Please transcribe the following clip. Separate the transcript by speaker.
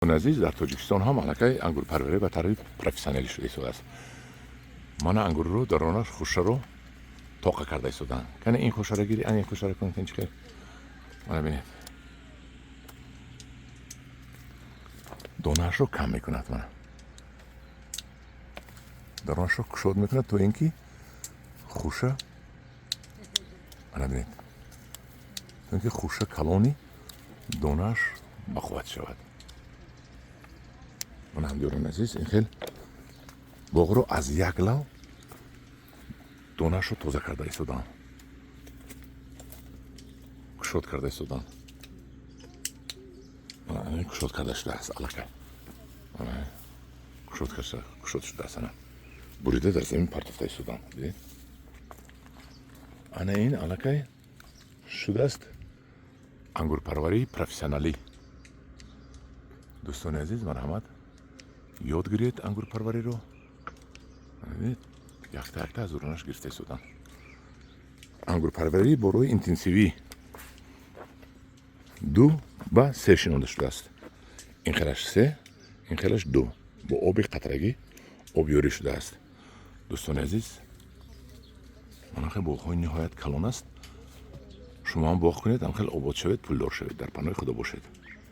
Speaker 1: Азиз, дар Тоҷикистон ҳам аллакай ангурпарварӣ ба тарзи профессионалӣ шуда истодааст. Мана, ангурро даронаш хушаро тоқа карда истодаанд. Кане, ин хушаро гири, ан ин хушаро кун, чӣ хел. Мана, бинед, донаашро кам мекунад. Мана, даронашро кушод мекунад, то ин ки хуша, мана, бинед, то ин ки хуша калони донааш бақувват шавад. Мана, ҳамдиёрони азиз, ин хел боғро аз як лав донаашро тоза карда истодаанд, кушод карда истодаанд. Кушод карда шудааст аллакай, кушод шудааст. Ана, бурида дар замин партофта истодаанд. Дидед, ана ин аллакай шудааст ангурпарварии профессионалӣ. Дӯстони азиз, марҳамат, ёд гиред ангурпарвариро. Якта якта аз уронаш гирифта истоданд. Ангурпарварӣ бо роҳи интенсивӣ 2 ба 3 шинонда шудааст. Ин хелаш се, ин хелаш ду, бо оби қатрагӣ обёрӣ шудааст. Дӯстони азиз, манахел боғҳои ниҳоят калон аст. Шумо ҳам боғ кунед, ҳамхел обод шавед, пулдор шавед. Дар паноҳи Худо бошед.